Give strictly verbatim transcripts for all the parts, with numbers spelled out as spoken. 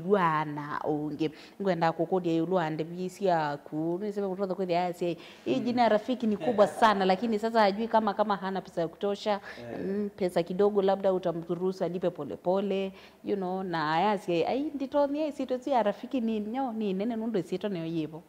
Wana ũngĩ. Ngwenda kũkũlya ĩũlũ wa ndevi syaku. Nĩseme kũtonya kwĩthĩa ayasya, "Hii jina ya rafiki ni kubwa sana, lakini sasa hajui kama, kama hana pesa ya kutosha." Mm, pesa kidogo labda utamruhusu alipe polepole, you know, na ayasya, "Ai, nditonya ĩsyĩtwa ĩsu ya rafiki ni nyo, ni nene nũndũ ĩsyĩtwa nĩyo yĩvo."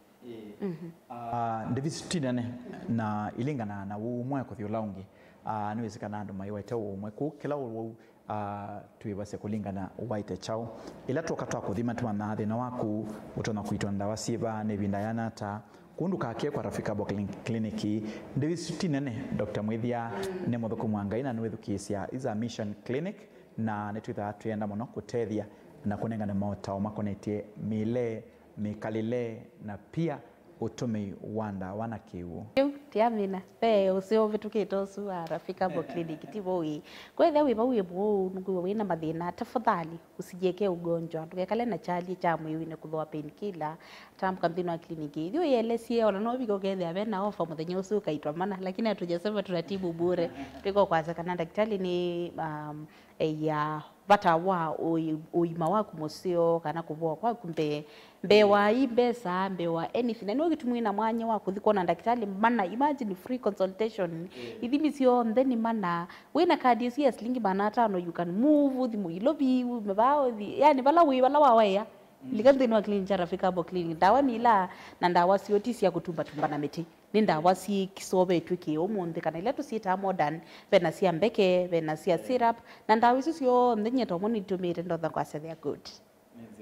Ah, ndevi isu ti nene, na ilingana na ũmwe kũthi ũla ũngĩ. Ah, nĩwĩsĩ kana andũ maiwete ũmwe kũu, kĩla ũwau, ah, twĩvasya kũlingana waĩte kyaũ. Ĩla twoka twakũthima tũmanyaa thĩna waku, ũtonya kũitwa ndawa syĩva, nĩ ĩvinda yana ata. Kũu ndũkakĩe kwa Rafiki Herbal Clin-, Clinic. Ndevi isu ti nene, Doctor Mwĩthya nĩ mũthũkũmi wa Ngai na nĩwĩthukĩĩsya. Is a mission clinic, na nĩtwĩthaa twĩenda mũno kũtethya na kũnengane maũtao makonetye mĩĩle, mĩkalĩle, na pia ũtũmĩi wa ndawa na kĩw'ũ. Kĩu ti amina. Ve ũseo ũvĩtũkĩte ũsu wa Rafiki Herbal Clinic, ti vo wĩ. Kwethĩa wĩ vau wĩ mũwau, nũkwĩw'a wĩ na mathĩna, tafadhali, usijiekee ugonjwa. Ndũkekale na kyalĩ kya mwĩw'ĩnĩ kũthooa painkiller, tambũka nthĩnĩ wa clinic. Ithyĩ ũyĩelesye, ona no ũvike ũkethĩa ve na offer mũthenya ũsu ũkaitwa mana, lakini hatujasema tunatibu bure. Twĩko kwasya kana ndakĩtalĩ nĩ, um, ya vata wa ũi-, ũima waku mũseo kana kũvoa kwaku mbee, mbee wa i mbesa, mbee wa anything. Na nĩwe kĩtumi wĩna mwanya wa kũthi kwona ndakĩtalĩ mana. Imagine free consultation. Ithimi syonthe nĩ mana. Wĩna kadi ĩsu ya silingi maana atano, you can move, ũthi mũilovi, ume vaa, ũthi. Yani, vala wĩ, vala wawaĩa. Lika nthĩnĩ wa clinic ya Rafiki Herbal Clinic. Ndawa nĩ ila, na ndawa sio ti sya kũtumbatumba na mĩtĩ. Nĩ ndawa syĩsovetw'e kĩ ũmũnthĩ, kana ila tũsyĩtaa modern, ve na sya mbeke, ve na sya syrup, na ndawa isu syonthe nyie tomwe nĩtũmĩĩte ndonya kwasya they are good.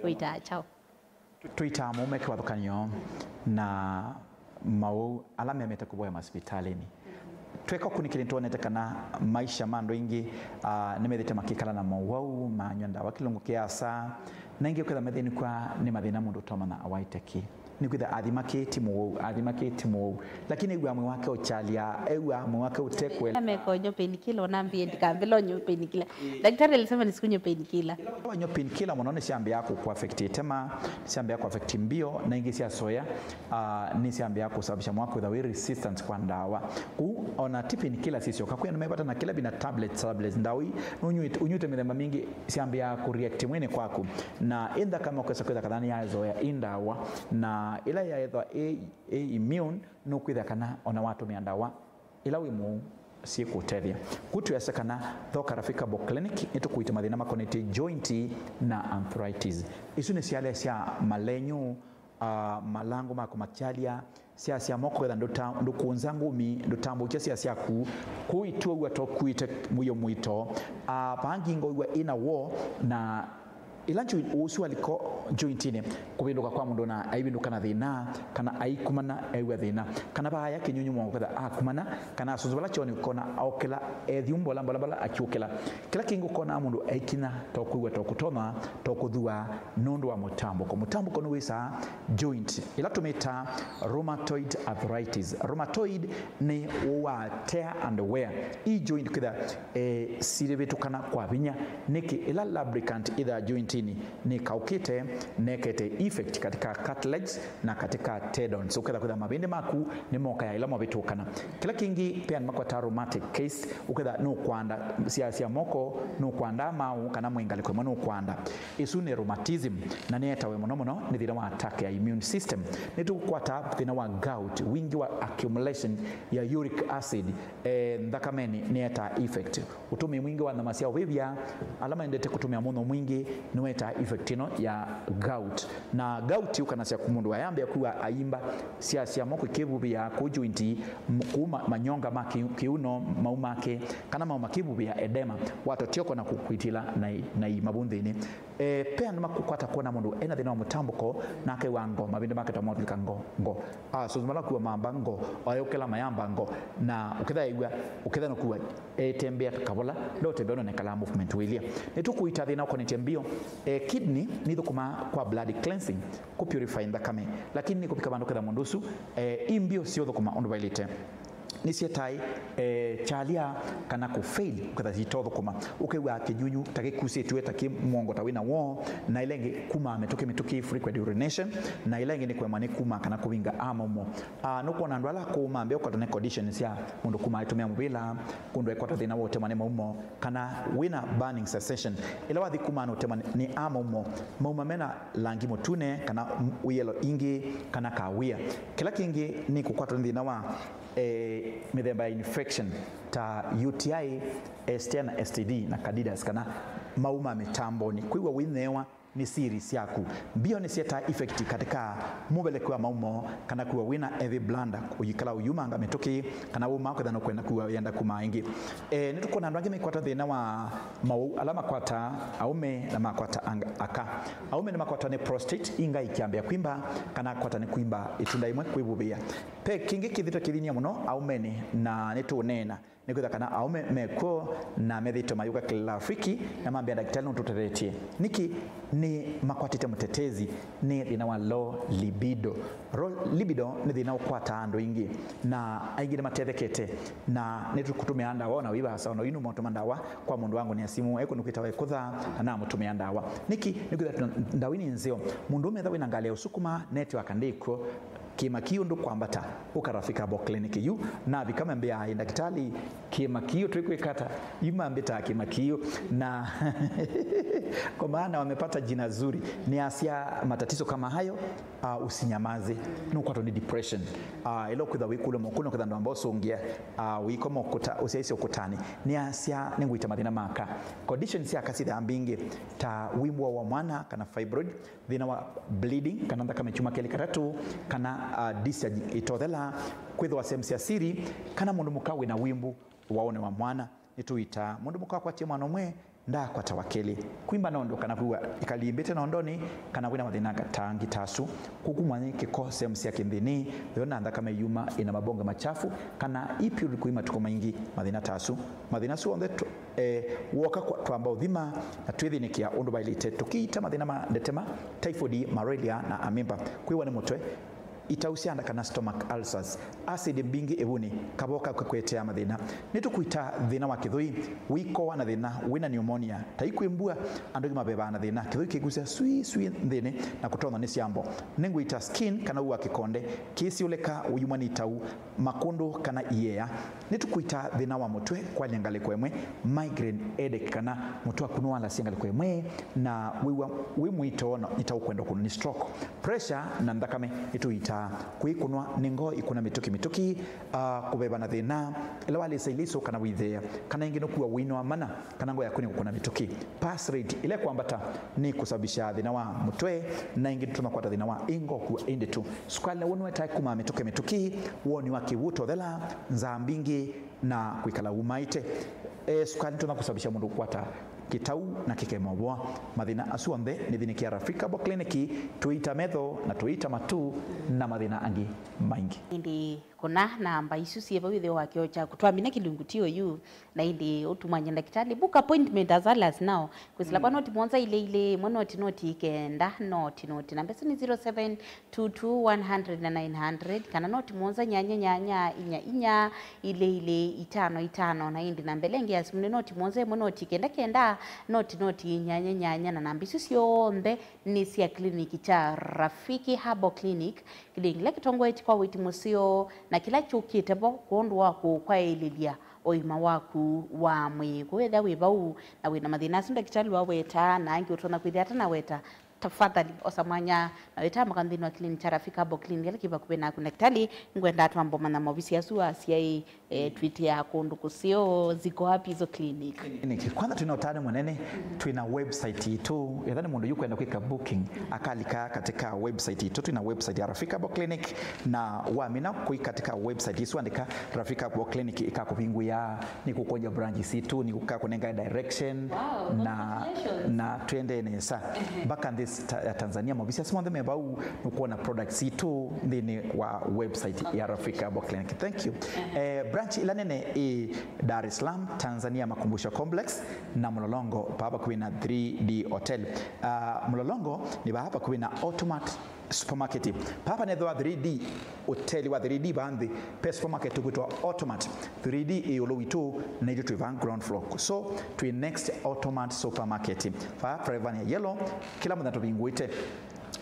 Ũitaa kyaũ? Tũ-, tũitaa mũume kĩvathũkany'o na maũwau ala memete kũvoya masivitalĩnĩ. Tweka ũkunĩkĩli nĩtwonete kana maisha ma andũ aingĩ, ah, nĩmethĩte makĩkala na maũwau, manywa ndawa kĩlungu kĩasa, na aingĩ ũketha mathĩnĩkw'a nĩ mathĩna mũndũ ũtomanya awaĩte kĩ. Nĩkwĩtha athima kĩ ti mũwau, athima kĩ ti mũwau. Lakini ew'a mwĩ wake ũkyalya, ew'a mwĩ wake ũtekwela. Ameka ũnywa painkiller, ũnambie ndikambĩla ũnywa painkiller. Daktari alisema nisikunywe painkiller. Wanywa painkiller mũno nĩsyambĩaa kũkũaffect ĩtema, nĩsyambĩaa kũaffect mbio, na ingĩ syasoya, ah, nĩsyambĩaa kũsababisha mwako wĩtha wĩ resistance kwa ndawa. Kũu ona ti painkiller sisyoka, kwĩ andũ mevata na kĩla vĩna tablets, tablets, ndawa ii, nũnywĩte, ũnywĩte mĩthemba mingĩ, syambĩaa kũreact mwĩnĩ kwaku, na ĩ nthakame ũkesa kwĩtha kana nĩyazoea ĩ ndawa, na ĩla yaethwa ĩ, ĩ immune, nũkwĩtha kana ona watũmĩa ndawa ĩla wĩ mũu syĩkũtethya. Kũu twĩasya kana thoka Rafiki Herbal Clinic nĩtũkũiita mathĩna makonetye joint na arthritis. Isu nĩ syalya sya malenyũ, ah, malangũ maku makyalya, syasya moko wetha ndũta-, ndũkũnza ngũmi, ndũtambũkya syasyaku, kũu ituaw'a tokuĩte mũio mũito, ah, vaa ngingo wĩw'a ĩna woo, na ĩla njũ ũsu aliko jointinĩ, kũvĩndũka kwa mũndũ na aivĩndũka na thĩna, kana aikumana ew'a thĩna, kana vaaya kĩnyunyumo kwetha akumana, kana asũnzũ vala kyonĩ ũkona aokela ethyũ mbola mbola mbola akiũkĩla. Kĩla kĩngĩ ũkona mũndũ aikinya, to kwĩw'a, to kũtonya, to kũthua, nũndũ wa mũtambũko. Mũtambũko nĩwĩsaa joint, ĩla tũmĩtaa rheumatoid arthritis. Rheumatoid nĩ ũũ wa tear and wear. Ii joint kwĩtha, eh, sirĩvĩtũkana kwa vinya. Nĩkĩ? Ĩla lubricant ĩthaa jointinĩ nĩkaũkĩte, nekete effect katika cartilage na katika tendons. Ũketha kwĩtha mavĩndĩ maku nĩmokaya ĩla movĩtũkana. Kĩla kĩngĩ, ve andũ makwataa rheumatic case, ũketha nũkwanda sya, sya moko, nũkwanda maũ, kana mwĩ ngalĩko ĩmwe nũkwanda. Ĩsu nĩ rheumatism, na nĩyetawe mũno mũno nĩ thĩna wa attack ya immune system. Nĩtũkwataa thĩna wa gout, wingi wa accumulation ya uric acid, eh, nthakamenĩ nĩyetaa effect. Ũtũmĩi mwingĩ wa nyama sya ũvĩvya, ala maendete kũtũmĩa mũno mwingĩ, nĩwetaa effect ĩno ya gout. Na gout yũkanasya kũ mũndũ ayambĩa kwĩw'a aimba, sya, sya moko ikĩvuvĩa kũu joint, m-, kũu ma-, manyonga ma kĩ-, kĩuno, mau make, kana mau makĩvuvĩa edema, watotioko na kũkwitĩla na i-, na i mavunthĩnĩ. Eh, ve andũ makũkwata kwona mũndũ ena thĩna wa mũtambũko, na akew'a ngo, mavĩndĩ make ta motulika ngo, ngo. Ah, so mala kuwa mamba ngo, ayũkĩla mayamba ngo, na ũketha ew'a, ũketha nũkuwa, etembea kavola, ndotembe ũnonekala movement wĩlya. Nĩtũkũita thĩna ũkonetye mbio, eh, kidney nĩthũkũmaa kwa blood cleansing, kũ purify nthakame, lakini nĩkũvika vandũ ketha mũndũ ũsu, eh, i mbio siũthũkũma ũndũ vaĩlĩte. Nĩsyetai, eh, kyalya kana kũfail, ũketha sitothũkũma. Ũkew'a kĩnyunyu ta kĩkusĩtw'e ta kĩ mũongo ta wĩna woo, na ĩla ĩngĩ kumaa mĩtũkĩ mĩtũkĩ, frequent urination, na ĩla ĩngĩ nĩ kũemwa nĩ kuma kana kũvinga a maumo. Ah, nũkwona andũ ala akũũ mambĩa ũkwatwa nĩ condition sya mũndũ kuma aitũmĩa mũvĩla, kũndũ ekwata thĩna wa ũtemwa nĩ maumo, kana wĩna burning sensation. Ĩla wathi kuma na ũtemwa nĩ a maumo, mauma mena langi mũtune, kana yellow ingĩ, kana kawia. Kĩla kĩngĩ nĩ kũkwatwa nĩ thĩna wa, eh, mĩthemba ya infection ta U T I, S T I na S T D na candidus, kana mauma mĩtambonĩ. Kwĩw'a ũineewa nĩ siri syaku. Mbio nĩsyetaa effect katika mũveleki wa maumo, kana kwĩw'a wĩna heavy bladder, ũyĩkala ũyumanga mĩtũkĩ, kana wũmaa kwĩtha nũkwenda kwĩw'a wĩenda kuma ĩngĩ. E, nĩtũkwona andũ angĩ maikwata thĩna wa maũu ala makwataa aũme na makwata anga-, aka. Aũme nĩmakwatwa nĩ prostate, inga ikyambĩa kwimba, kana akwata nĩ kwimba ĩtunda ĩmwe kwĩvuvĩa. Ve kĩngĩ kĩthito kĩthinyie mũno aũmenĩ, na nĩtũũneena nĩkwĩtha kana aũme mekw'o na methĩĩtwe mayũka kĩlĩla Afriki na mambĩa ndakĩtalĩ nũtũtethetye. Nĩkĩ? Nĩ makwatĩte mũtetezi nĩ thĩna wa low libido. Low libido nĩ thĩna ũkwataa andũ aingĩ, na aingĩ nĩmatethekete, na nĩtũkũtũmĩa ndawa ona wĩ vaasa, ona ũinuma ũtũma ndawa kwa mũndũ wangũnĩa simũ, ekũndũ kwĩtawa ĩkũtha, na namũtũmĩa ndawa. Nĩkĩ? Nĩkwĩtha ndawa nĩ nzeo. Mũndũ ũmetha wĩna ngalĩ ya ũsukuma, network ndĩkw'o, kĩmakiũ ndũkwambata, ũka Rafika Herbal Clinic yu, navika mambĩa, "Ai, ndakĩtalĩ, kĩmakiũ twĩkwĩka ata?" Yu mambĩtaa kĩmakiũ, na kwa maana wamepata jina zuri. Nĩasya matatizo kama hayo, uh, usinyamaze. Nũkwatwa nĩ depression. Uh, ĩla ũkwĩtha wĩkũlwa mũkũnĩ, ũkwĩtha ndwamba ũsũngĩa, uh, ũikoma ũkũta, ũsyaisye ũkũtanĩ. Nĩasya nĩngũita mathĩna maka. Conditions sya kasi mbingĩ ta wimbu wa mwana kana fibroid, thĩna wa bleeding, kana nthakame kyuma kelĩ katatũ, kana, uh, discharge ĩtothela, kwĩthĩwa sehemu sya siri, kana mũndũ mũka wĩna wimbu waũnĩ wa mwana, nĩtũitaa. Mũndũ mũka wakwatie mwana ũmwe, ndaakwata wa kelĩ. Kwimba nondo, kana kwĩw'a ĩkalimbĩte nondonĩ, kana wĩna mathĩna ta angĩ ta asu. Kũkumany'a kĩko sehemu sya kĩnthĩnĩ, yo na nthakame yuma ĩna mabonge machafu, kana ipyuri kũi matukũ maingĩ, mathĩna ta asu. Mathĩna asu onthe tũ-, eh, woka kwa, twamba ũthima na twĩthĩnĩkĩa ũndũ vaĩlĩte, tũkĩita mathĩna ma ndetema, typhoid, malaria na amemba, kwĩwa nĩ mũtwe, itau sya nda kana stomach ulcers, acid mbingĩ ĩvunĩ, kavoo ka kũkwetea mathĩna. Nĩtũkwĩta thĩna wa kĩthũi, wĩkowa na thĩna wĩna pneumonia, ta ikwĩ mbua, andũ aingĩ mavevaa na thĩna, kĩthũi kĩkusya swi swi nthĩnĩ na kũtonywa nĩ syambo. Nĩngwĩta skin kana ũu wa kĩkonde, kĩsiũlĩka ũyumwa nĩ itau, makũndũ kana iea. Nĩtũkwĩta thĩna wa mũtwe kwalya ngalĩko ĩmwe, migraine headache, kana mũtwe waku nĩwalasya ngalĩko ĩmwe, na wĩw'a wĩ mũito na nĩ ta ũkwenda kũnwa nĩ stroke. Pressure na nthakame nĩtũitaa. Kwĩkũnwa nĩ ngoo ikũna mĩtũkĩ mĩtũkĩ, ah, kũveva na thĩna ĩla walĩsa ilĩso kana wĩthea, kana ĩngĩ nũkua ũinoa mana, kana ngoo yaku nĩ kũkũna mĩtũkĩ. Pulse rate ĩla ĩkwambata nĩ kũsababisha thĩna wa mũtwe, na ĩngĩ nĩtũtonya kwata thĩna wa ĩ ngoo kua ĩ ndĩtũ. Sukalĩ naw'o nũetae kuma mĩtũkĩ mĩtũkĩ, woni wa kĩw'ũ ũtothela, nzaa mbingĩ, na kwĩkala umaĩte. E, sukalĩ nĩtonya kũsababisha mũndũ kũkwata kĩtau na kĩkema ũvoa. Mathĩna asu onthe nĩthĩnĩkĩa Rafika Herbal Clinic, tũita metho na tũita matũ na mathĩna angĩ maingĩ. Ĩndĩ kũna namba isu syĩ vau ĩtheo wa kĩoo kyaku. Twamina kĩlungu ti ũyu, na ĩndĩ ũtumany'a ndakĩtalĩ. Book appointment as early as now. Kwĩsĩla kwa noti mũonza ilĩ ilĩ, ĩmwe noti noti kenda, noti noti. Namba ĩsu nĩ zero seven two two one hundred na nine hundred, kana noti mũonza nyanya nyanya inya inya ilĩ ilĩ itano itano. Na ĩndĩ namba ĩla ĩngĩ ya simũ nĩ noti mũonza ĩmwe noti kenda kenda, noti noti nyanya nyanya. Na namba isu syonthe nĩ sya kliniki kya Rafiki Herbal Clinic, kĩlĩngĩ kĩla kĩtongoetye kwa ũiiti mũseo na kĩla kyũkĩte vo kwondũ wa kũkwaĩlĩlya ũima waku wa mwĩĩ. Kwoou ethĩwa wĩ vau na wĩ na mathĩna asu ndakĩtalĩ wawetaa na angĩ ũtonya kwĩthĩa atanaweta, tafadhali osa mwanya na wĩtamũka nthĩnĩ wa kliniki kya Rafika Herbal Clinic kĩla kĩ vakuvĩ naku. Ndakĩtalĩ, ngwenda twambe ũmanya maovisi asu wa C I A, eh, twĩtĩaa kũndũ kũseo, ziko wapi hizo clinic? Clinic. Kwanza twĩna ũtanu mũnene, twĩna website itũ. Ethĩwa nĩ mũndũ yũkwenda kwĩka booking, akalika katika website itũ. Twĩna website ya Rafika Herbal Clinic, na wamina kũi katika website isu, andĩka Rafika Herbal Clinic, ĩkakũvingũĩa, nĩkũkwony'a branch sitũ, nĩkũkakũnenga direction. Wow, na, congratulations. Na twendee nesa. Ehe. Mpaka nthĩ ta-, ya Tanzania, maovisi asu monthe me vau, nĩkwona products sitũ nthĩnĩ wa website ya Rafika Herbal Clinic. Thank you. Ehe. Eh, branch ĩla nene ĩ Dar es Salaam, Tanzania Makumbusho Complex, na Mlolongo, vaa vakuvĩ na three D Hotel. Ah, Mlolongo nĩ vaa vakuvĩ na Automat Supermarket. Papa nethwa three D, hoteli wa three D vaa nthĩ, pe supermarket kwĩtwa Automat. Three D ĩ ĩũlũ witũ, na itũ twĩ vaa ground floor. So, twĩ next Automat Supermarket. Vaa Forever Yellow, kĩla mũthenya tũvingũĩte.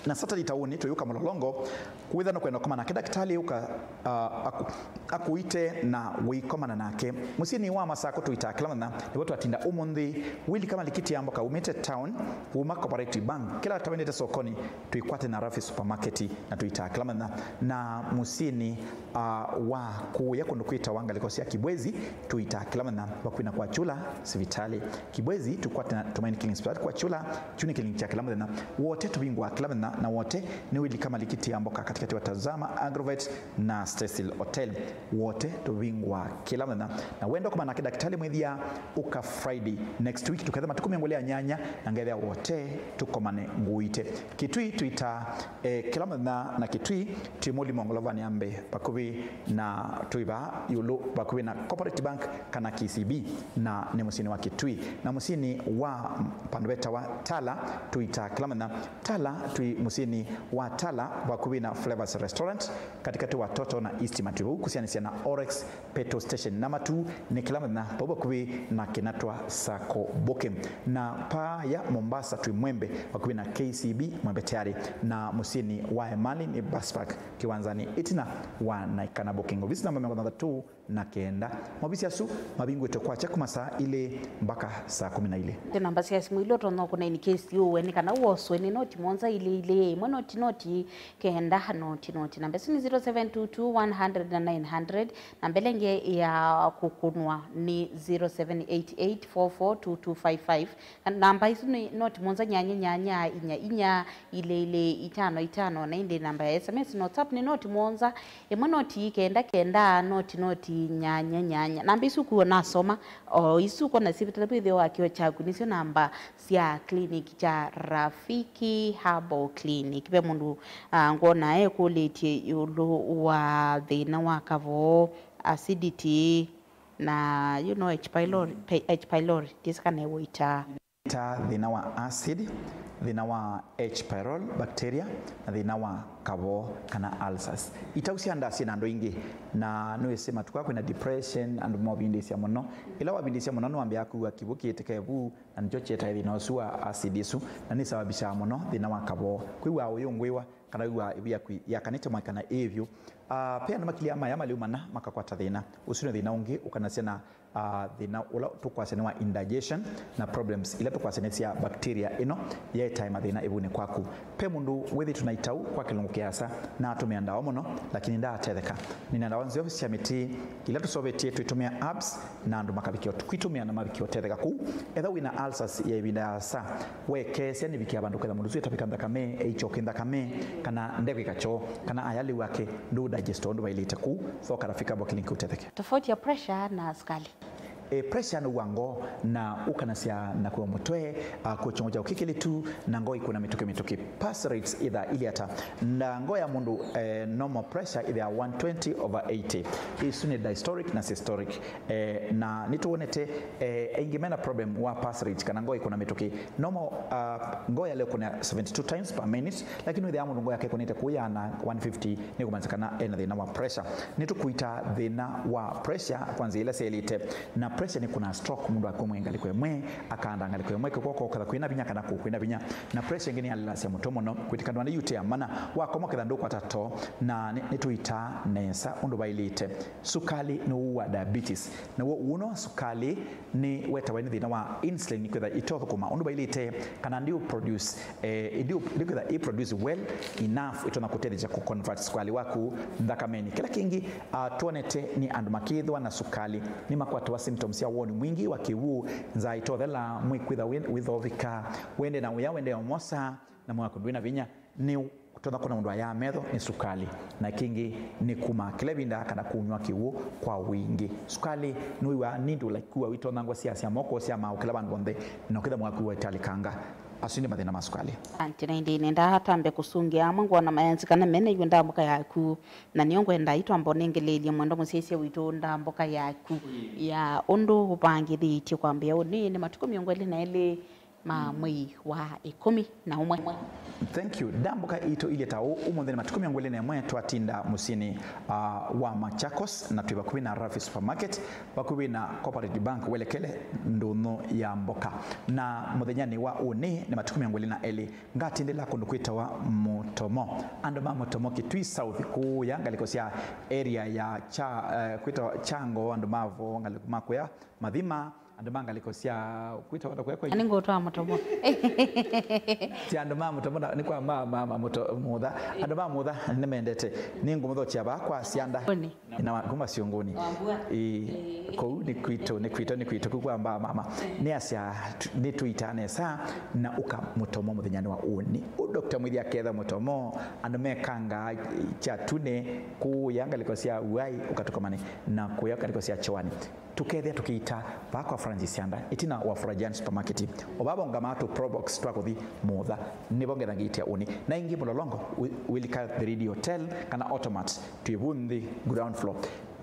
Na Saturday taũni, tũyũka Mũlolongo, wĩtha nũkwenda kũma nake ndakĩtalĩ ũka, ah, aku-, akũite na wĩkomana nake. Mũsyĩnĩ wa Masakũ tũitaa kĩla mũthenya, nĩvo twatinda ũmũnthĩ. Wĩlika malikiti ya mboka umĩte town, uma Cooperative Bank, kĩla tawendete sokoni, twĩkwate na Rafi Supermarket, na tũitaa kĩla mũthenya. Na mũsyĩnĩ, ah, wa kũya kũndũ kwĩtawa ngalĩko sya Kibwezi, tũitaa kĩla mũthenya, vakuvĩ na kwa Chula sivitalĩ. Kibwezi, tũkwate na Tumaini Clinic Hospital kwa Chula, kyu nĩ clinic kya kĩla mũthenya. Wote tũvingũa kĩla mũthenya, na wote nĩ wĩlika malikiti ya mboka katĩkatĩ wa Tazama Agrovet na Stesil Hotel. Wote tũvingũa kĩla mũthenya. Na wenda kũma nake ndakĩtalĩ mwĩthya, ũka Friday next week, tũketha matukũ mĩongo ĩlĩ ya nyanya, na ngethĩa wote tũkomane ngũite. Kitui tũitaa, eh, kĩla mũthenya, na Kitui twĩ Mũlima ngolovanĩ ya mbee, vakuvĩ na, twĩ vaa ĩũlũ vakuvĩ na Cooperative Bank kana K C B, na nĩ mũsyĩnĩ wa Kitui. Na mũsyĩnĩ wa vandũ vetawa Tala, tũitaa kĩla mũthenya. Tala, twĩ mũsyĩnĩ wa Tala vakuvĩ na Flavors Restaurant, katĩkatĩ wa Toto na East Matua, vau kũsianĩsya na Orex petrol station. Na Matu nĩ kĩla mũthenya, vau vakuvĩ na Kinatwa Sacco Booking. Na paya Mombasa twĩ Mwembe, vakuvĩ na K C B Mwembe Tayari, na mũsyĩnĩ wa Emali nĩ Bus Park kĩwanzanĩ ĩtina wa Naikana Booking. Ovisi namba mĩongo thanthatũ na kenda. Maovisi asu mavingũĩtwe kwakya kuma saa ilĩ mbaka saa kũmi na ilĩ. Namba sya simũ ila ũtonya kũna in case ũwe nĩ kana woswe nĩ noti mũonza ilĩ ilĩ, ĩmwe noti noti, kenda noti noti. Namba isu nĩ zero seven two two one hundred na nine hundred. Namba ĩla ĩngĩ ya kũkũnwa nĩ zero seven eight eight four four two two five five. Namba isu nĩ noti mũonza nyanya nyanya inya inya ilĩ ilĩ itano itano, na ĩndĩ namba ya S M S na WhatsApp nĩ noti mũonza ĩmwe noti kenda kenda noti noti nyanya nyanya. Namba isu kuo nasoma, o isu kona sivitali vwĩthĩo wa kĩo kyaku nĩsyo namba sya clinic kya Rafiki Herbal Clinic. Ve mũndũ, ah, ngwona ekũlĩtye ĩũlũ wa thĩna wa kavoo, acidity, na, you know, H. pylori, pe-, H. pylori, ndĩsĩ kana ĩwĩtaa. Ta thĩna wa acid, thĩna wa H. pylori bacteria, na thĩna wa kavoo kana ulcers. Itau sya ndaa syĩ na andũ aingĩ, na nĩwĩsĩ matukũ aa kwĩna depression, andũ movindĩsya mũno. Ĩla wavindĩsya mũno, nĩwambĩaa kwĩw'a kĩw'ũ kĩĩtĩka ĩvu, na nĩkyo kyetaa thĩna ũsu wa acid ĩsu, na nĩsababishaa mũno thĩna wa kavoo. Kwĩw'aa ũyũngwĩwa, kana wĩw'aa ĩvu yaku yakanĩte mwaki kana ĩĩ vyũ. Ah, ve andũ makilĩaa maya malĩu mana makakwata thĩna. Ũsu nĩ thĩna ũngĩ ũkanasya na, ah, thĩna ũla tũkwasya nĩ wa indigestion na problems ila tũkwasya nĩ sya bacteria ĩno yetae mathĩna ĩvunĩ kwaku. Ve mũndũ wĩthĩtwe na itau kwa kĩlungu kĩasa na atũmĩa ndawa mũno, lakini ndaatetheka. Nĩna ndawa nzeo sya mĩtĩ ila tũseũvĩtye twĩtũmĩa herbs, na andũ makavikĩa kwitũmĩa na mavikĩa ũtetheka kũu. Ethĩwa wĩna ulcers ya ĩvinda yaasa, wekeesya nĩvikĩa vandũ kwetha mũndũ ũsu etavĩka nthakame, eichoke nthakame, kana ndekwĩka kyoo, kana aya lĩu ake ndũ digest ũndũ vailĩte kũu, thoka Rafika Herbal Clinic ũtetheke. Tofauti ya pressure na sukali. E, pressure nĩ wa ngoo na ũkanasya na kũya mũtwe, a, kũchongoja ũkĩkĩlĩtu, na ngoo ĩkũna mĩtũkĩ mĩtũkĩ. Pulse rates ithaa ilĩ ata? Na ngoo ya mũndũ, eh, normal pressure ĩthĩawa one twenty over eighty. Isu nĩ diastolic na systolic. Eh, na nĩtũwonete, eh, aingĩ mena problem wa pulse rate kana ngoo ĩkũna mĩtũkĩ. Normal, ah, ngoo yalea kũna seventy two times per minute, lakini wĩthĩawa mũndũ ngoo yake ĩkũnĩte kũya na one fifty, nĩ kũmanyĩsya kana ena thĩna wa pressure. Nĩtũkũita thĩna wa pressure kwa nzĩa ila syaĩlĩte. Na pressure nĩ kũna stroke, mũndũ akw'e ngalĩko ĩmwe, akaanda ngalĩko ĩmwe, kĩkw'o kokatha kwĩna vinya kana kũkwĩna vinya. Na pressure ĩngĩ nĩyalĩlasya mũtwe mũno, kwĩtĩkanwa nĩ yute ya mana, wakoma ketha ndũkwata too, na nĩ, nĩtũitaa nesa ũndũ vaĩlĩte. Sukali nĩ ũũ wa diabetes. Naw'o ũũno wa sukali nĩ wetawa nĩ thĩna wa insulin kwĩtha itothũkũma ũndũ vaĩlĩte, kana ndiũ produce, eh, ndiũ, ndikwĩtha ĩ produce well enough, ĩtonya kũtethya kũ convert sukali waku nthakamenĩ. Kĩla kĩngĩ, ah, twonete nĩ andũ makĩthĩwa na sukali, nĩmakwatawa symptoms sya woni mwingĩ wa kĩw'ũ, nzaa ĩtothela, mwĩĩ kwĩtha wĩ-, wĩthovika, wende na ũya, wende omosa, na mwako ndwĩ na vinya, nĩ ũtonya kwona mũndũ ayaa metho nĩ sukali, na kĩngĩ nĩ kuma kĩla ĩvinda kana kũnywa kĩw'ũ kwa wingĩ. Sukali nĩwĩw'aa nĩ ndũla ikuwa wĩtonyangwa sya, sya moko, sya maũ, kĩla vandũ onthe, na ũkĩtha mwaku wa italĩkanga. Asu nĩ mathĩna ma sukali. Asante, na ĩndĩ nenda atambe kũsũngĩa amwe ngwona mayanzi kana mena yu ndamboka yaku, na nĩyo ngwenda itwamba ũnengeleelye mwendo mũsyaĩĩsya witũ ndamboka yaku ya ũndũ ũvangĩthĩtye kwambĩa ũnĩ nĩ matukũ mĩongo ĩlĩ na elĩ. ma mwei wa ĩkũmi na ũmwe. Thank you. Ndambũka itũ ilye ta ũũ, ũmũnthĩ nĩ matukũ mĩongo ĩlĩ na ĩmwe twatinda mũsyĩnĩ, ah, wa Machakos, na twĩ vakuvĩ na Rafi Supermarket, vakuvĩ na Cooperative Bank, welekele ndũnyũ ya mboka. Na mũthenyanĩ wa ũnĩ nĩ matukũ mĩongo ĩlĩ na elĩ, ngatindĩla kũndũ kwĩtawa Mũtomo. Andũ ma Mũtomo, Kitui South, kũũya ngalĩko sya area ya kya, eh, kwĩtawa Kyango, andũ mavo ngalĩko ma kũya Mathima, andũ ma ngalĩko sya kwĩtawa ta kũya kwa Ani ngũtwaa Mũtomo. Ti andũ ma Mũtomo, na nĩ kwa ma, ma, ma Mũto-, Mũtha. Andũ ma Mũtha nĩmendete. Nĩngũmũthokya vaa kwa Sianda. Ũnĩ. Na wa- kuma Siũngũnĩ. Ĩĩ, kũu nĩ kwitũ, nĩ kwitũ, nĩ kwitũ, kũu kwa mbaa mama. Nĩ asya, tu- nĩ tũitaa nesa na ũka Mũtomo mũthenyanĩ wa ũnĩ. Ũ Doctor Mwĩthi aketha Mũtomo, andũ mekanga kya tune, kũũya ngalĩko sya Uai, ũkatũkomane na kũya ngalĩko sya Choani. Tũkethĩa tũkĩita vaa kwa Francis Sianda, ĩtina wa Furajan Supermarket. O vaa vaũngamaa tũ Probox twa kũthi Mũtha, nĩvo ngetha ngĩitia ũnĩ. Na ĩngĩ Mũlolongo, wĩ- wĩlika The Reedy Hotel kana Automat, twĩ vu nthĩ ground floor.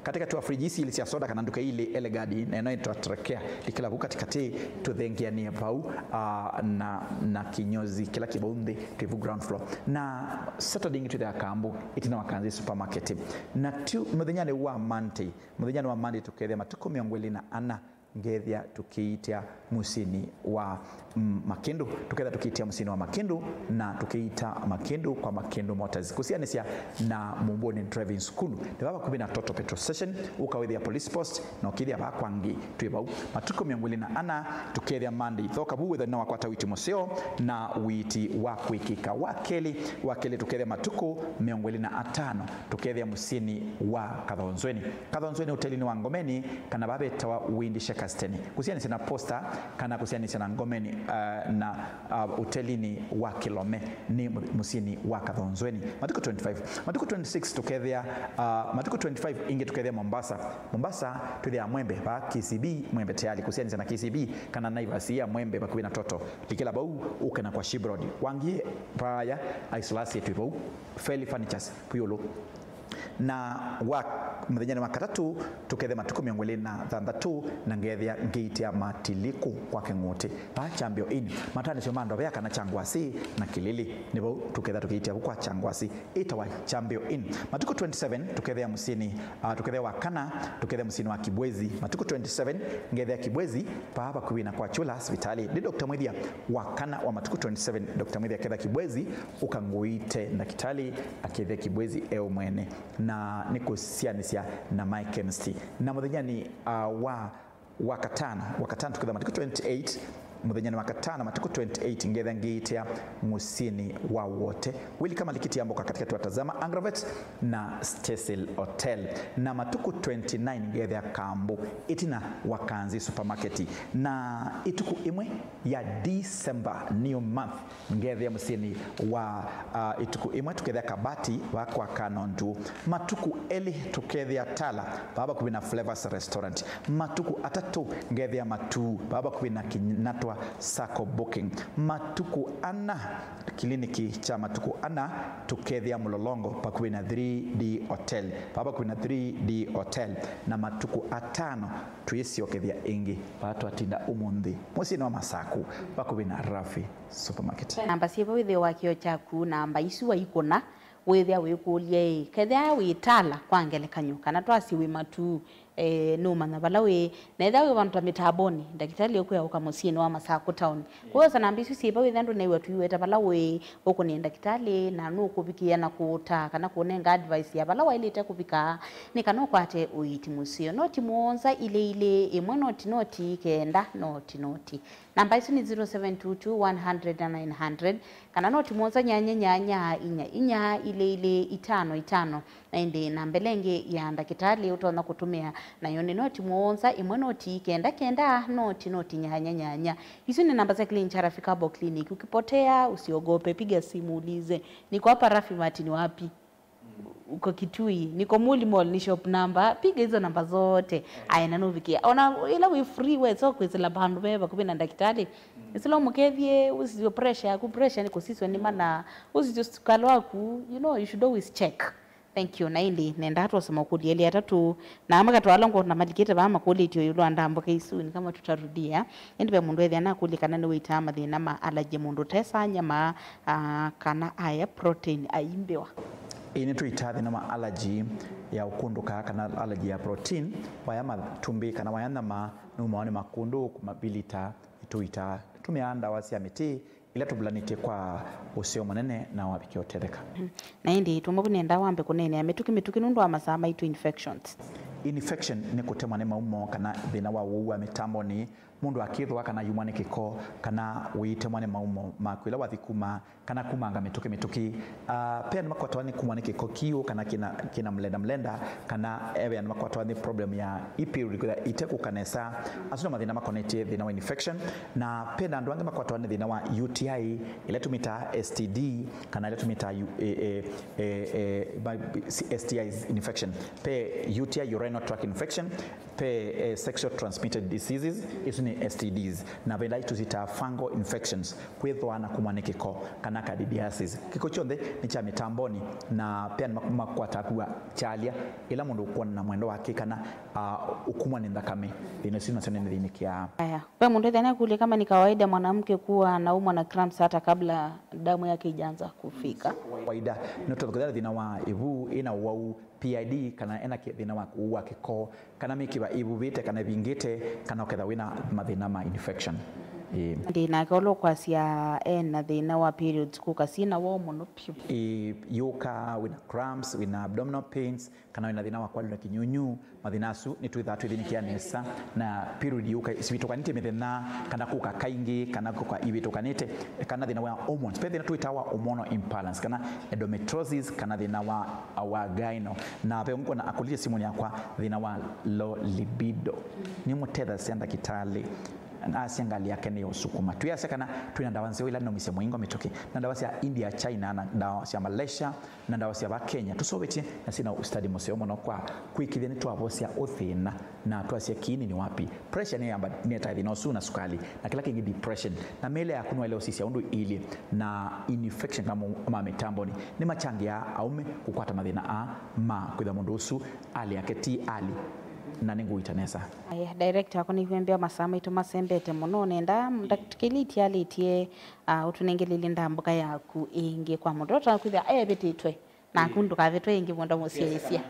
Katĩkatĩ wa fridge isi ilĩ sya soda kana nduka ilĩ Elegadi, na ĩno ĩtwa Trekea, likĩla vu katĩkatĩ, tũthengeanĩe vau, ah, na, na kinyozi kĩla kĩ vau nthĩ, twĩ vu ground floor. Na Saturday ĩngĩ twĩthĩawa Kambu, ĩtina wa Kanzi Supermarket. Na tu mũthenyanĩ wa Monday, Mũthenyanĩ wa Monday tũkethĩa matukũ mĩongo ĩlĩ na ana ngethĩa tũkĩitia mũsyĩnĩ wa, mm, Makĩndũ, tũkethĩa tũkĩitia mũsyĩnĩ wa Makĩndũ, na tũkĩita Makĩndũ kwa Makĩndũ Motors. Kũsianĩsya na Mũmbũnĩ Driving School, nĩ vaa vakuvĩ na Total Petrol Station, ũkawĩthĩa Police Post, na ũkĩthĩa vaa kwa Ngĩ, twĩ vau. Matukũ mĩongo ĩlĩ na ana tũkethĩa Monday, thoka vu wĩthwa nĩwakwata witi mũseo na witi wa kwĩkĩka. Wa kelĩ, wa kelĩ tũkethĩa matukũ mĩongo ĩlĩ na atano tũkethĩa mũsyĩnĩ wa Kathonzweni. Kathonzweni ũtelinĩ wa Ngomeni, kana vaa vetawa Windy Shakers Tene. Kũsianĩsya na Posta, kana kũsianĩsya na Ngomeni, uh, na, uh, ũtelinĩ wa Kĩlome nĩ mũ- mũsyĩnĩ wa Kathonzweni. Matukũ twenty-five. Matukũ twenty-six tũkethĩa, uh, matukũ twenty-five ĩngĩ tũkethĩa Mombasa. Mombasa twĩthĩaa Mwembe, vaa K C B, Mwembe tayari. Kũsianĩsya na K C B, kana Naivas ya Mwembe vakuvĩ na Total. Likĩla vau, ũke na kwa Ship Road. Wangie vaya, Aislasi twĩ vau. Feli Furnitures, Puyolo. Na wa mũthenyanĩ wa katatũ, tũkethĩa matukũ mĩongo ĩlĩ na thanthatũ, na ngethĩa ngĩitia Matiliku kwa Kĩng'ũtĩ. Vaa Champion Inn, matanĩsyo ma Ndovea kana Kyangwasi na Kĩlĩlĩ, nĩvo tũkethĩa tũkĩitia vu kwa Kyangwasi, ĩtawa Champion Inn. Matukũ twenty-seven, tũkethĩa mũsyĩnĩ, ah, tũkethĩa wa kana, tũkethĩa mũsyĩnĩ wa Kibwezi. Matukũ twenty-seven, ngethĩa Kibwezi, vaa vakuvĩ na kwa Chula sivitalĩ. Ndi Doctor Mwĩthia wa kana wa matukũ twenty-seven, Doctor Mwĩthia aketha Kibwezi, ũka ngũite ndakĩtalĩ, akethe Kibwezi e o mwene, na nĩ kũsianĩsya na my chemistry. Na mũthenyanĩ, ah, wa, wa katano, wa katano tũketha matukũ twenty-eight, mũthenyanĩ wa katano matukũ twenty-eight ngetha ngĩitia mũsyĩnĩ wa Wote. Wĩlika malikiti ya mboka katĩkatĩ wa Tazama Agrovet na Cecil Hotel. Na matukũ twenty-nine ngethĩa Kambu ĩtina wa Kanzi Supermarket. Na ĩtukũ ĩmwe ya December, new month, ngethĩa mũsyĩnĩ wa, ah, ĩtukũ ĩmwe tũkethĩa Kabati vaa kwa Kanondu. Matukũ elĩ tũkethĩa Tala vaa vakuvĩ na Flavors Restaurant. Matukũ atatũ ngethĩa Matuu vaa vakuvĩ na Kinatwa Sacco Booking. Matukũ ana, kiliniki kya matukũ ana tũkethĩa Mũlolongo vakuvĩ na three D Hotel, vaa vakuvĩ na three D Hotel. Na matukũ atano twĩsyokethya ĩngĩ vaa twatinda ũmũnthĩ mũsyĩnĩ wa Masaku vakuvĩ na Rafi Supermarket. Namba syĩva wĩthĩe wa kĩo kyaku, namba isu waikũna, wĩthĩa wĩkũlya ĩ, kethĩa wĩ Tala kwa ngelekany'o, kana twasye wĩ Matuu, eh, nũmanya vala wĩ, na ethĩa wĩ vandũ ta Mĩtambonĩ, ndakĩtalĩ ũkwĩa ũka mũsyĩnĩ wa Masaku town. Kwosa namba isu syĩva wĩthĩa ndũnew'a tũiweta vala wĩ, ũkũnĩe ndakĩtalĩ, na nũkũvikĩĩa na kũũtaa kana kũũnenga advice ya vala waĩlĩte kũvika, nĩ kana ũkwate ũiiti mũseo. Noti mũonza ilĩ ilĩ ĩmwe noti noti kenda noti noti. Namba isu nĩ zero seven two two one hundred na nine hundred, kana noti mũonza nyanya nyanya inya inya ilĩ ilĩ itano itano. Na ĩndĩ namba ĩla ĩngĩ ya ndakĩtalĩ ũtonya kũtũmĩa nayo nĩ noti mũonza ĩmwe noti kenda kenda noti noti nyanya nyanya. Isu nĩ namba sya Clean Cha Rafi Herbal Clinic. Ukipotea, usiogope, piga simu, ulize, "Niko hapa Rafi Mart ni wapi?" Uko Kitui, niko Muli Mall, ni shop number. Piga hizo namba zote. Aya, na nuvikia. Ona ila we free, we so kwĩsĩla vandũ ve vakuvĩ na ndakĩtalĩ. Ĩsĩla ũmũkethie, ũsisyo pressure yaku, pressure nĩ kũsisyo nĩ mana, ũsisyo sukali waku, you know, you should always check. Thank you. Na ĩndĩ nendaa twose makũlyo elĩ atatũ, na amwe katũ ala ngwona malikĩte vaa makũlĩtye ĩũlũ wa ndambũka isu, nĩ kama tutarudia. Ĩndĩ ve mũndũ ethĩa nakũlya kana nĩwĩtaa mathĩna ma allergy mũndũ ũtesa nyama, ah, kana aya protein aimbĩwa? Ĩĩ, nĩtwĩtaa thĩna wa allergy ya ũkũndũka kana allergy ya protein. Waya matumbĩ kana waya nyama nũmawa nĩ makũndũ kũmavilita, nĩtũitaa. Nĩtũmĩaa ndawa sya mĩtĩ ila tũvulanĩtye kwa ũseo mũnene na wavike ũtetheka. Na ĩndĩ tũmwe vu nenda wambe kũneenea mĩtũkĩ mĩtũkĩ nũndũ wa masaa maitũ infections. Infection nĩ kũtemwa nĩ maumo kana thĩna wa ũwau wa mĩtambonĩ, mũndũ akĩthũa kana yumwa nĩ kĩko kana wĩitemwa nĩ maumo maku ĩla wathi kuma kana kumanga mĩtũkĩ mĩtũkĩ. Ah, pe andũ makwatwa nĩ kumwa nĩ kĩko kiũ kana kĩna, kĩna mlenda mlenda, kana eve andũ makwatwa nĩ problem ya i period kwĩtha itekũka nesa. Asu nĩ mathĩna makonetye thĩna wa infection. Na pena andũ angĩ makwatwa nĩ thĩna wa U T I, ĩla tũmĩtaa S T D, kana ĩla tũmĩtaa U- e- e- e- e- ma- S T Is infection. Pe U T I, urinary tract infection, pe eh, sexual transmitted diseases, isu nĩ S T Ds. Na venda tũsitaa fungal infections, kwĩthũa na kumwa nĩ kĩko, kana candidiasis. Kĩko kyonthe nĩ kya mĩtambonĩ, na pe andũ mak- makwataa kua kyalya ĩla mũndũ ũkwona na mwendo wake kana ah, ũkumwa nĩ nthakame. Thĩna ũsu nasyo nĩnĩthĩnĩkĩaa. Aya, ve mũndũ ethĩa nĩakũlya kama ni kawaida mwanamke kuwa anaumwa na cramps hata kabla damu yake ijaanza kufika? Kawaida. Nĩtũthũkĩthya thĩna wa ĩvu ĩna ũwau, P I D, kana ena kĩ- thĩna wa kũua kĩko, kana mĩkiva ĩvuvĩte kana ĩvingĩte, kana ũketha wĩna mathĩna ma infection. Ĩĩ. Ndĩ nake ũla ũkwasya ena thĩna wa periods kũka syĩna woo mũno vyũ. Ĩĩ, yũka wĩna cramps, wĩna abdominal pains, kana wĩna thĩna wa kwalilwa kĩnyunyu. Mathĩna asu nĩtwĩthaa twĩthĩnĩkĩa nesa, na period yũka sivĩtũkanĩtye mĩthenya, kana kũka kaingĩ, kana kũka ivĩtũkanĩte, kana thĩna wa hormones. Ve thĩna twĩtaa wa hormonal imbalance, kana endometriosis, kana thĩna wa awagino. Na ve ũngĩ kwona akũlĩtye simũnĩ yakwa thĩna wa low libido. Nĩmũtethasya ndakĩtalĩ? Asya ngalĩ yake nĩ ya ũsukuma. Twĩasya kana twĩna ndawa nzeo ila naumisye mũingo mĩtũkĩ, na ndawa sya India, China, na ndawa sya Malaysia, na ndawa sya va Kenya tũseũvĩtye na syĩna ũstadi mũseo mũno kwa kwĩkĩthya nĩtwavosya ũthĩna na twasya kiini nĩ wapi. Pressure nĩyamba nĩetae thĩna ũsu na sukali na kĩla kĩngĩ depression. Na mĩĩle yaku nĩwaĩle ũsisya ũndũ ĩilyĩ na infection kana mau ma mĩtambonĩ nĩmachangĩaa aũme kũkwata mathĩna aa ma kwĩthwa mũndũ ũsu alĩ yake ti ali na nĩngũita nesa. Aya, director wakwa nĩw'e mbĩa masaa maitũ masembete mũno, nenda ndakĩlĩtye alĩtye ah, ũtũnengelelye ndambũka yaku ĩngĩ kwa mũndũ ũla ũtaka kwĩthĩa evĩtĩtwe. Naku ndũkavĩtwe ĩngĩ mũndũ mũsyaĩĩsya.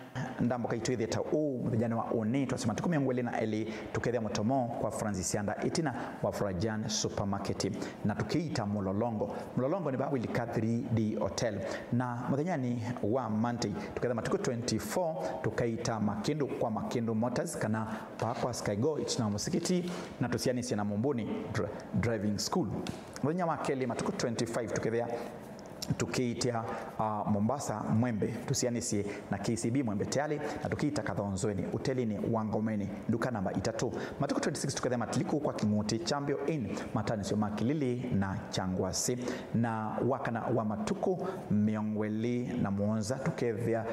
Ndambũka itũ ĩthĩe ta ũũ mũthenyanĩ wa ũnĩ, twasya matukũ mĩongo ĩlĩ na elĩ tũkethĩa mũtomo kwa Francis Yanda ĩtina wa Furajan Supermarket, na tũkĩita Mũlolongo. Mũlolongo nĩ vaa wĩlika three D Hotel. Na mũthenyanĩ wa Monday tũkethĩa matukũ twenty-four tũkaita Makĩndũ kwa Makĩndũ Motors kana vaa kwa Skygo ĩtina wa mũsikiti, na tũsianĩsye na Mũmbũnĩ dri- driving school. Mũthenya wa kelĩ matukũ twenty-five tũkethĩa tũkĩitya uh, Mombasa Mwembe, tũsianĩsye na K C B Mwembe Tayari, na tũkĩita Kathonzoeni ũtelinĩ wa Ngomeni, nduka namba itatũ. Matukũ twenty-six tũkethĩa Matiliku kwa King'uti Champion Inn, mataanĩsyo ma Kilili na Kyangwasi. Na wakana wa matukũ mĩongo ĩlĩ na mũonza tũkethĩa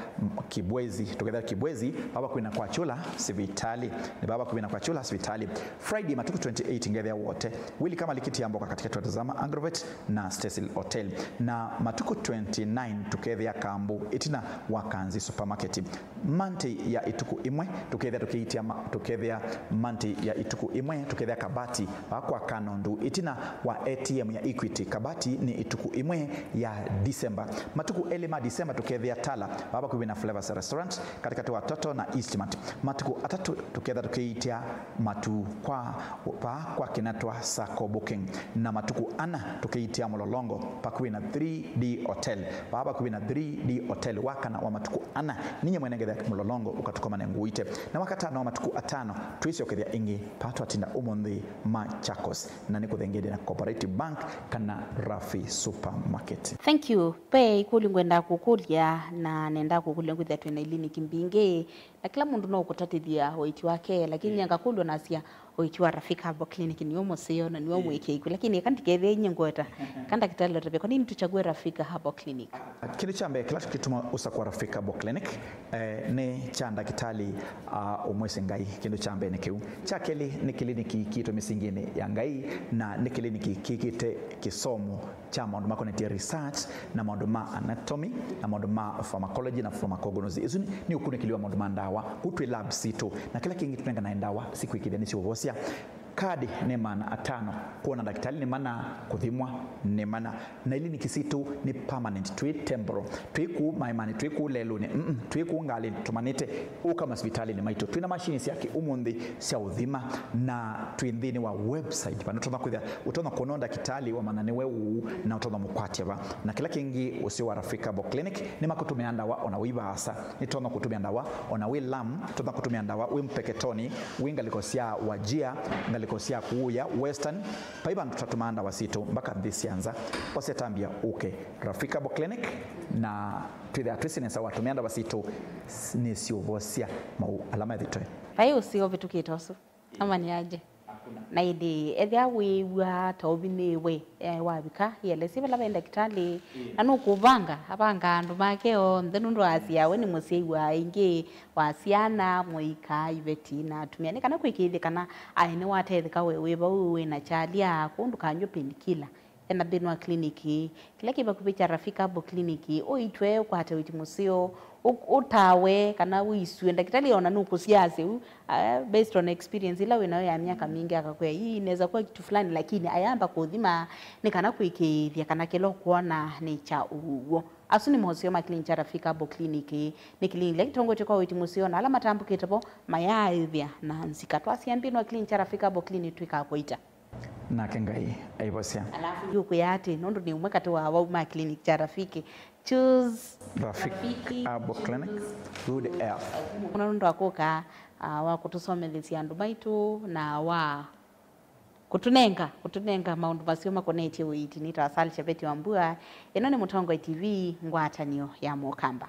Kibwezi, tũkethĩa Kibwezi, vaa vakuvĩ na kwa Chula sivitali. Nĩ vaa vakuvĩ na kwa Chula sivitali. Friday matukũ twenty-eight ngethĩa wote. Wĩlika malikiti ya mboka katikati wa Tazama Agrovet na Cecil Hotel. Na matukũ twenty-nine tũkethĩa Kambu ĩtina wa Kanzi Supermarket. Monday ya ĩtukũ ĩmwe tũkethĩa tũkĩitia ma- tũkethĩa Monday ya ĩtukũ ĩmwe tũkethĩa Kabati vaa kwa Kanondu ĩtina wa A T M ya Equity. Kabati nĩ ĩtukũ ĩmwe ya December. Matukũ elĩ ma December tũkethĩa Tala vaa vakuvĩ na Flavors Restaurant katikati wa Toto na Eastmart. Matukũ atatũ tũketha tũkĩitia matu kwa vaa kwa Kinatwa Sacco Booking, na matukũ ana tũkĩitia Mũlolongo vakuvĩ na three D Hotel. Vaa vakuvĩ na three D Hotel wakana wa matukũ ana, ninyie mwene ngethĩa Mũlolongo ũkatũkomane ngũite. Na wakatano wa matukũ atano twĩsyokethya ĩngĩ vaa twatinda ũmũnthĩ Machakos, na nĩ kũthengeete na Cooperative Bank kana Rafi Supermarket. Thank you. Ve ikũlyo ngwenda kũkũlya, na nenda kũkũlya ngwĩthĩa twĩna iliniki mbingĩ. Na kĩla mũndũ no ũkũtatĩthya ũiiti wake, lakini ĩĩ, anga kũlwa nasya ũiiti wa Rafika Herbal Clinic nĩw'o mũseo na nĩw'o ĩĩ, mwĩkĩĩku. Lakini eka ndikethĩe inyie ngweta, ĩĩ, ka ndakĩtalĩ ũtavya, kwa nini tuchague Rafika Herbal Clinic? Kĩndũ kya mbee kĩla kĩtuma ũsakũa Rafika Herbal Clinic, eh, nĩ kya ndakĩtalĩ, ah, ũmwĩsĩ Ngai. Kĩndũ kya mbee nĩ kĩu. Kya kelĩ nĩ kĩliniki kitũ mĩsinginĩ ya Ngai, na nĩ kĩliniki kĩkĩte kĩsomo kya maũndũ makonetye research na maũndũ ma anatomy na maũndũ ma pharmacology na pharmacogonosy. Isu nĩ, nĩ ũkunĩkĩli wa maũndũ ma ndawa. Kũu twĩ lab sitũ, na kĩla kĩngĩ tũnenganae ndawa sikwĩkĩthya nĩ siũvosya. Kadi nĩ maana atano, kwona ndakĩtalĩ nĩ mana, kũthimwa nĩ mana. Na iliniki sitũ nĩ permanent, twĩ temporal, twĩ kũu maĩmanĩ, twĩ kũu lelũnĩ, mm, twĩ kũu ngalĩnĩ tũmanĩte. Ũka masivitalĩnĩ maitũ, twĩ na mashini sya kĩ ũmũnthĩ sya ũthima, na twĩ nthĩnĩ wa website, vandũ ũtonya kwĩthĩa, ũtonya kwona ndakĩtalĩ wamanya nĩwe ũũ, na ũtonya mũkwatya va. Na kĩla kĩngĩ, ũseo wa Rafika Herbal Clinic nĩmakũtũmĩa ndawa ona wĩ vaasa. Nĩtonya kũtũmĩa ndawa ona wĩ Lamu, tonya kũtũmĩa ndawa wĩ Mpeketoni, wĩ ngalĩko sya Wajir, ngalĩko sya kũũya Western. Vai vandũ tũtatũmaa ndawa sitũ mpaka nthĩ sya nza. Osetambia ũke Rafika Herbal Clinic, na twĩthĩa twĩsĩ nesa watũmĩa ndawa sitũ nĩsiũvosya maũũ ala methĩtwe. Vai ũseo ũvĩtũkĩte ũsu? Ama nĩ aje? Na ĩndĩ ethĩa wĩĩw'a ta ũvinĩĩwe, eh, wavika, ĩelesye vala ve ndakĩtalĩ, na nũkũvanga, avanga andũ make onthe, nũndũ asya we nĩ mũsyai wa aingĩ, wa syana, mũika, iveti, na atumĩa. Nĩ kana kwĩkĩĩthya kana aĩ nĩwatetheka we wĩ vau wĩ na kyalya, kũu ndũkanyw'e painkiller. Ena nthĩnĩ wa clinic ĩĩ, kĩla kĩ vakuvĩ kya Rafika Herbal Clinic, ũitwe, ũkwate ũiiti mũseo, ũ-, ũtawe, kana ũisw'e. Ndakĩtalĩ ona nũkũsiasya u, ah, based on experience ĩla wĩ nayo ya myaka mingĩ, akakwĩa, "Hii inaweza kuwa kitu fulani, lakini ayamba kũthima nĩ kana kwĩkĩĩthya kana kĩla ũkwona nĩ kya ũw'o." Asu nĩ moseo ma clinic kya Rafika Herbal Clinic. Nĩ clinic ĩla kĩtongoetye kwa ũiiti mũseo, na ala matambũkĩte vo mayaaĩthya na nzika. Twasya nthĩnĩ wa clinic kya Rafika Herbal Clinic twĩkaa kũita. Nake Ngai aivosya. Alafu ndiũkwĩa atĩ nũndũ nĩ ũmwe katĩ wa awau ma clinic kya Rafiki, choose Rafiki Rafiki, Herbal Clinic, choose good health. Mũno nũndũ wa kũka, ah, wa kũtũsomethesya andũ maitũ na wa kũtũnenga, kũtũnenga maũndũ maseo makonetye ũiiti. Nĩtawa Sally Chebeti Wambua. Ĩno nĩ Mũtongoi T V, ngwatanĩo ya Mũkamba.